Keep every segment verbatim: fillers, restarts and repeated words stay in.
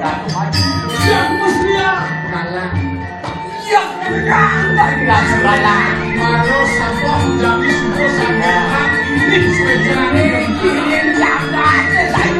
Yang Muslia. Kalah. Yang Muslia. Kalah. Maro sampah jami suku sampeyan ini suwe jane. Ini sampeyan saya.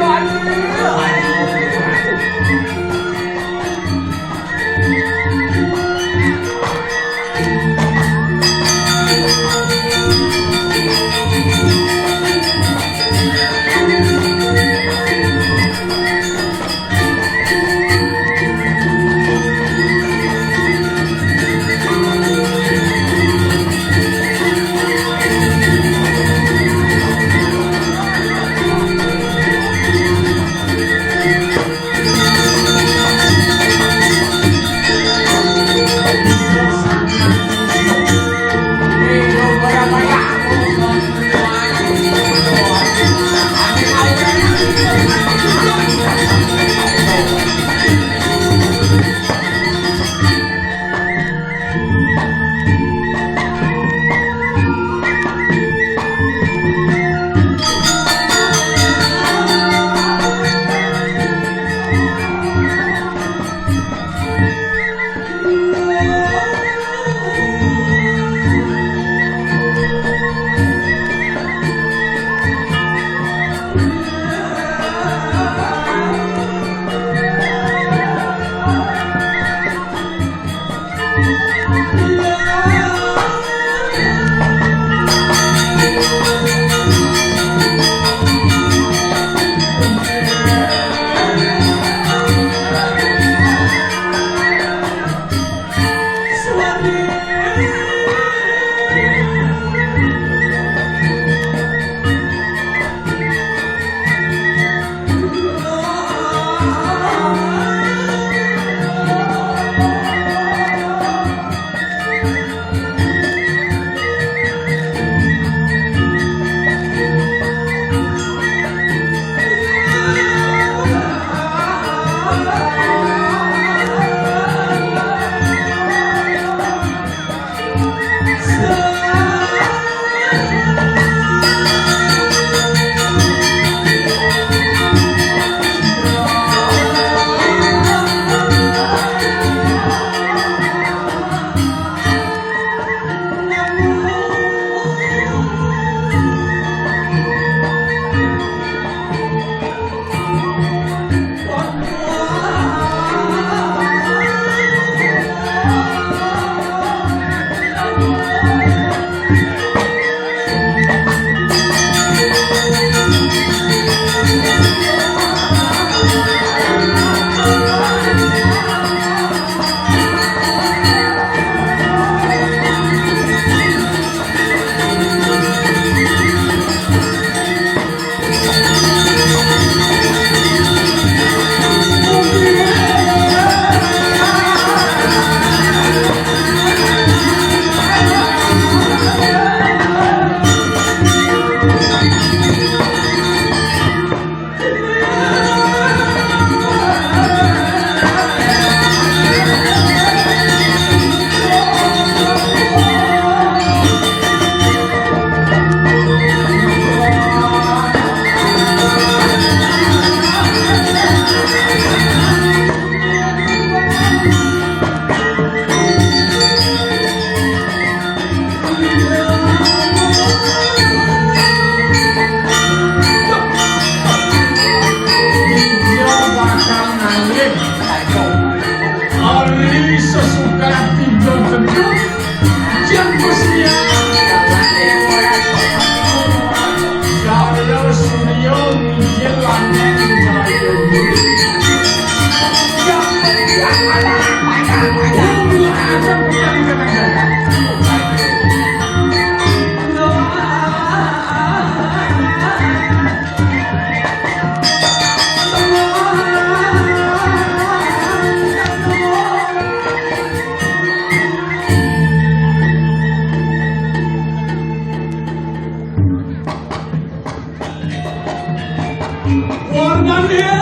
Warnanya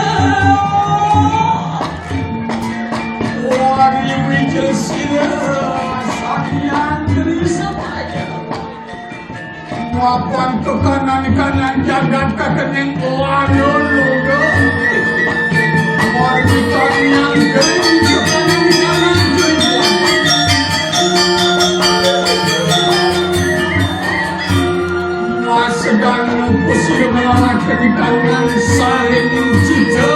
Wari Wijaya Sira, Satya Tri Samaya. Mapan tukanan kanan jagat kakening Wanu Luga. Sedang ngumpul sing ngelarang kegitangan saling cinta.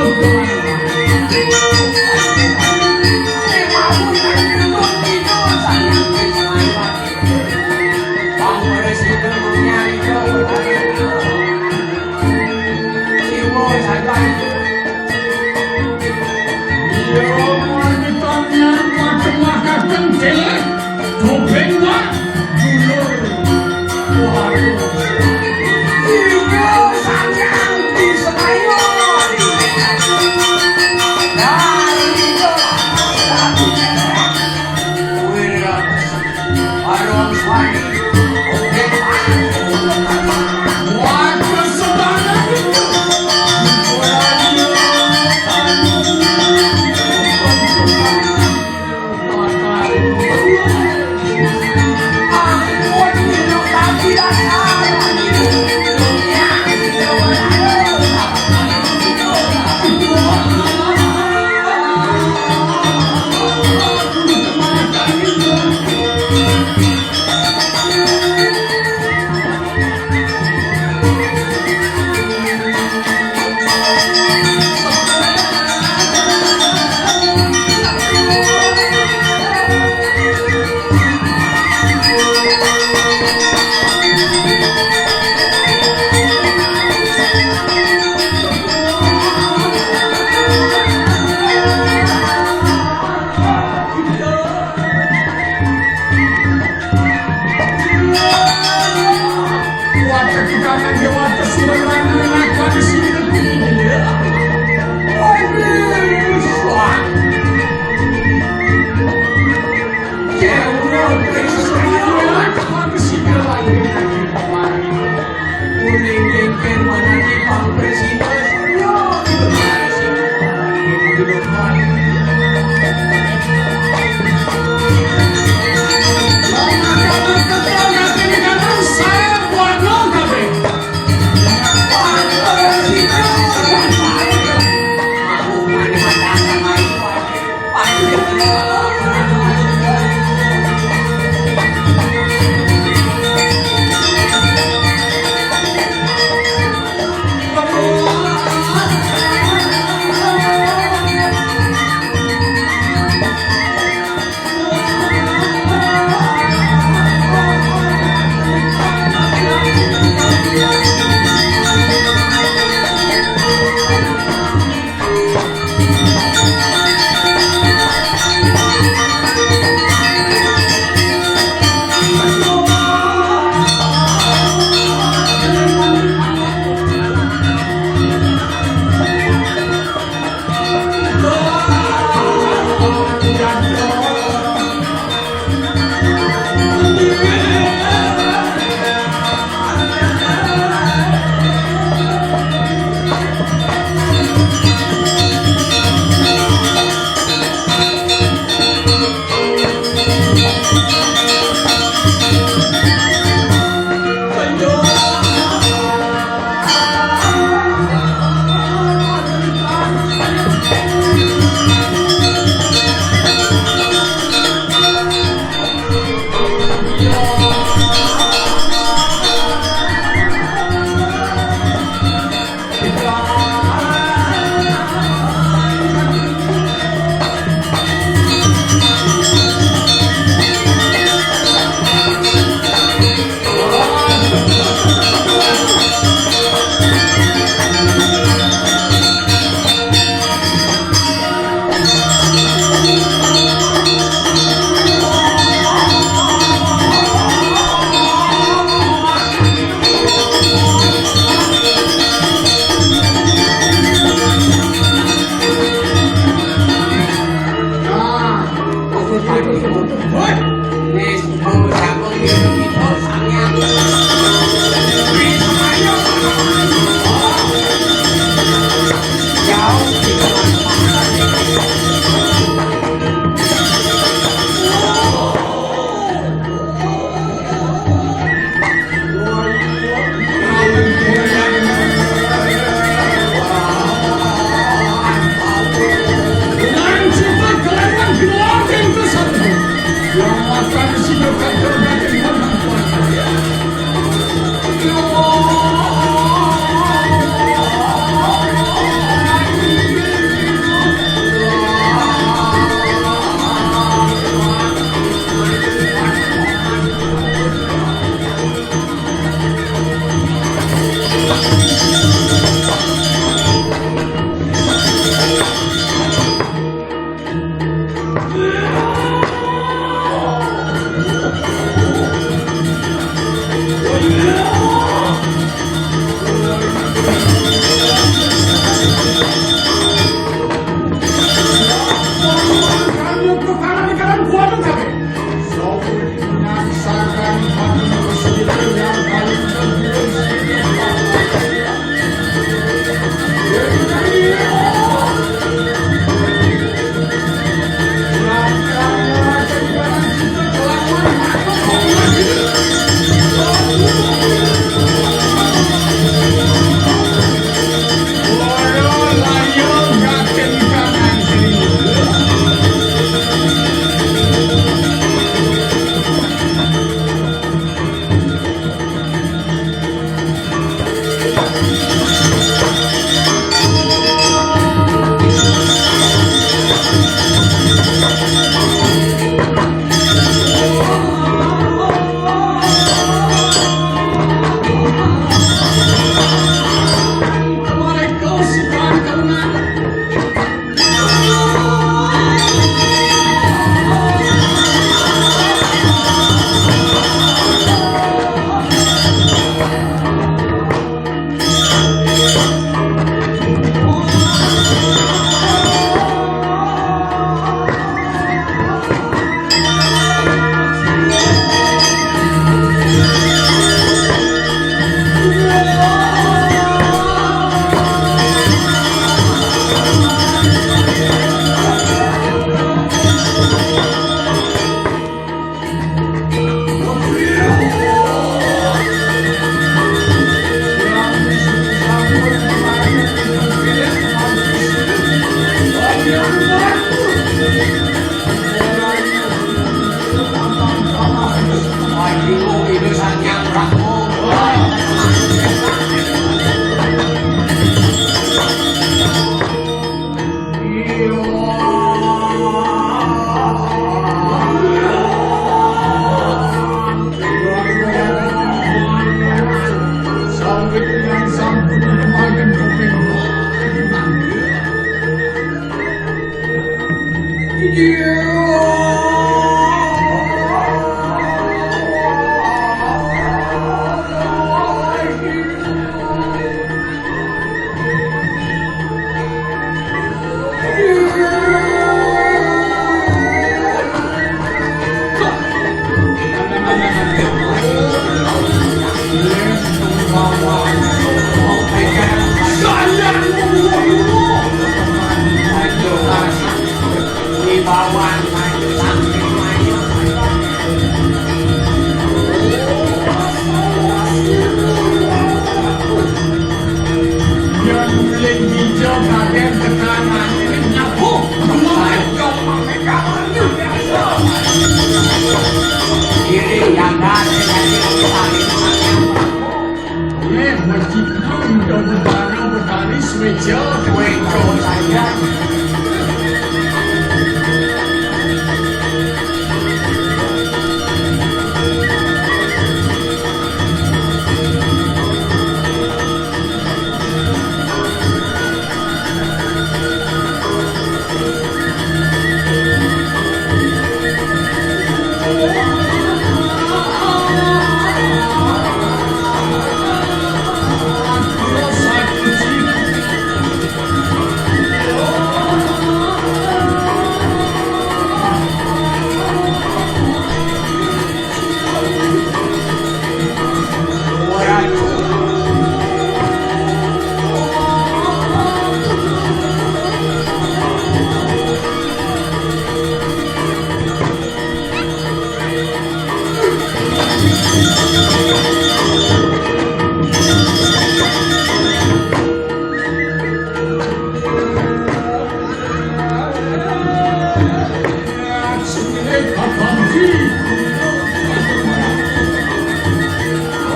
Meja, meja saja.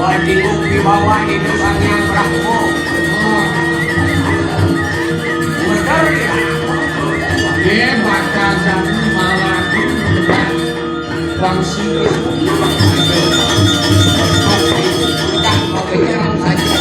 Wading wibawa Ida Sang Hyang Brahma. Bener ya? Nggih, bakal sami malah Bang Siti. Udah, kopinya saja.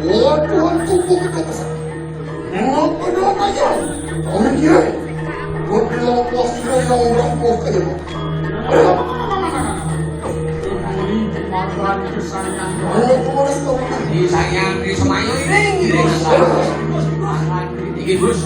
Waduh, tubuh kita besar. Ngapa doang aja? Orang kira. Gua bilang pos kira yang orang pos aja. Di saya di Semayo ini, ini. Ini, Gus.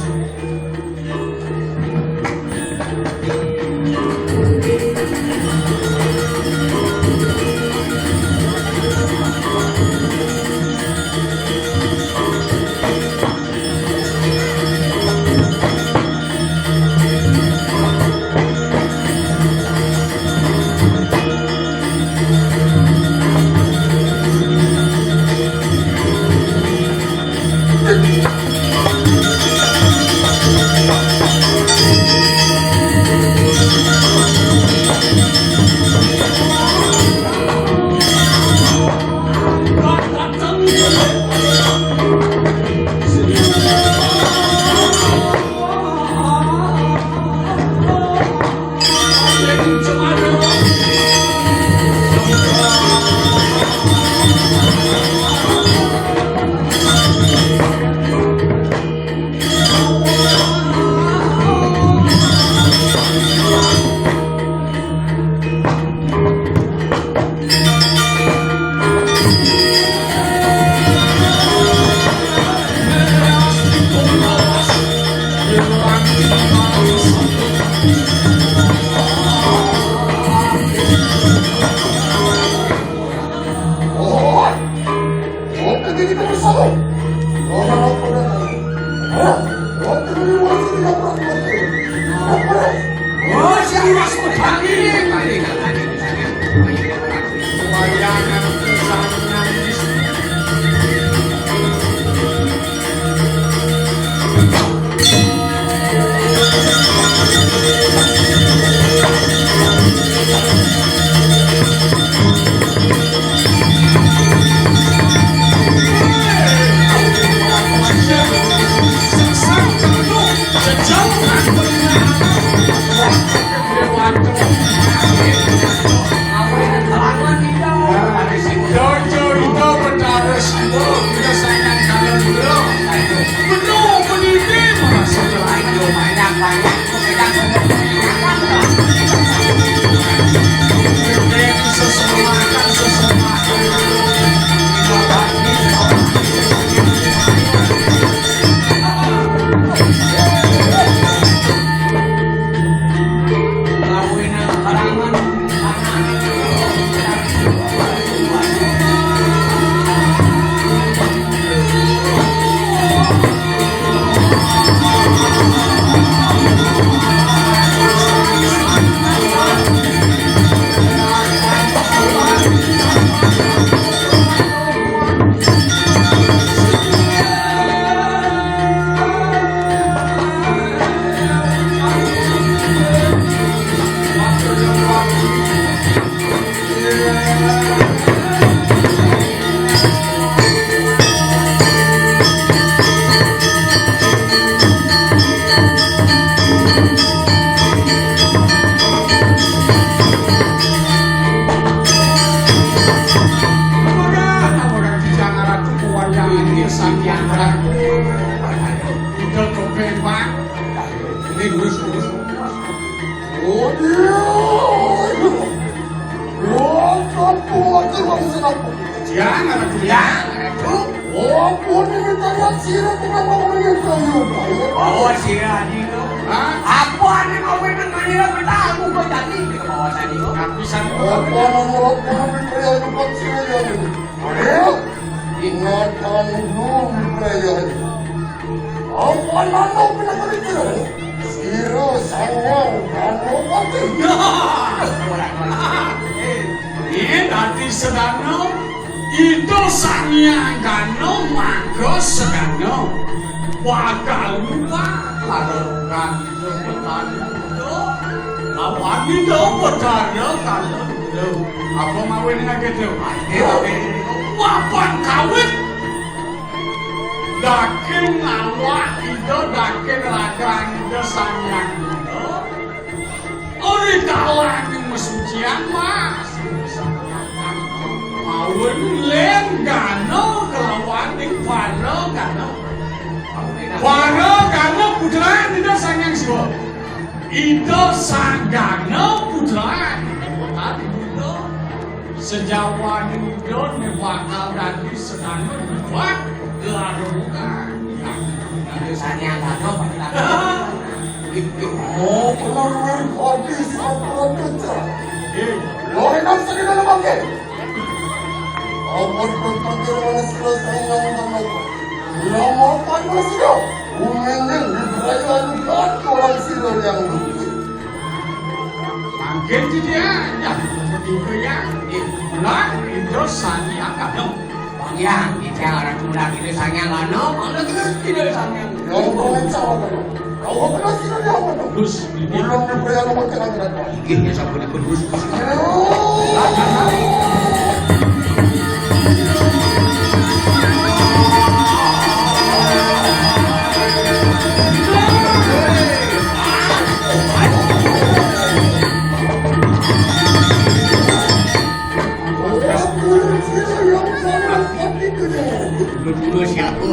Ini wis, wis. Waduh. Wah, satu lagi wong seneng. Jangan, Ratu. Ya, Ratu. Oh, pun ini tanya sira kenapa meninggal kayu? Oh, sira niku. Hah? Apa ane mau menang ngira kita aku kok tadi ke bawah tadi kok. Aku san. Apa nomor pun pria tempat sira ya ini? Ayo, ingatan dulu pria ini. Apa nama pun aku mikir? Sira sanyang Danau Pati. Ini nanti sedano, itu sanyang Danau, mangga sedano. Bakal lupa larangan itu petani itu. Lawan itu petani kalau itu. Apa mau ini lagi tuh? Ayo, papan kawit. Daging awak ida, daging raga ida sanyang ida. Ora kalah ning mesucian, Mas. Mawon lenggana kelawan ning para gana. Para gana putra ida sanyang Siwa. Ida sanggana putra ida. Sejawane ida ne bakal dadi sedana buah kelarungan. Sanyang gana. Iki mau keluar kopi sapa pecah. Eh, lo enak sakit dalam bangke. Ampun berpikir mana sira sayang sama aku. Lama apa sira? Umene diberaya anu kan orang sira yang lucu. Mangkin dia yang ketiga ya. Eh, benar itu sanyang gana. Wong ya, kita orang kurang ini sanyang gana, malah terus tidak sanyang. Yang kau cakap apa? Kau apa sih, apa? Terus ini. Belum diberaya lu makan lagi. Iki ya sampun dipun Gus. Dulu-dulu siapa?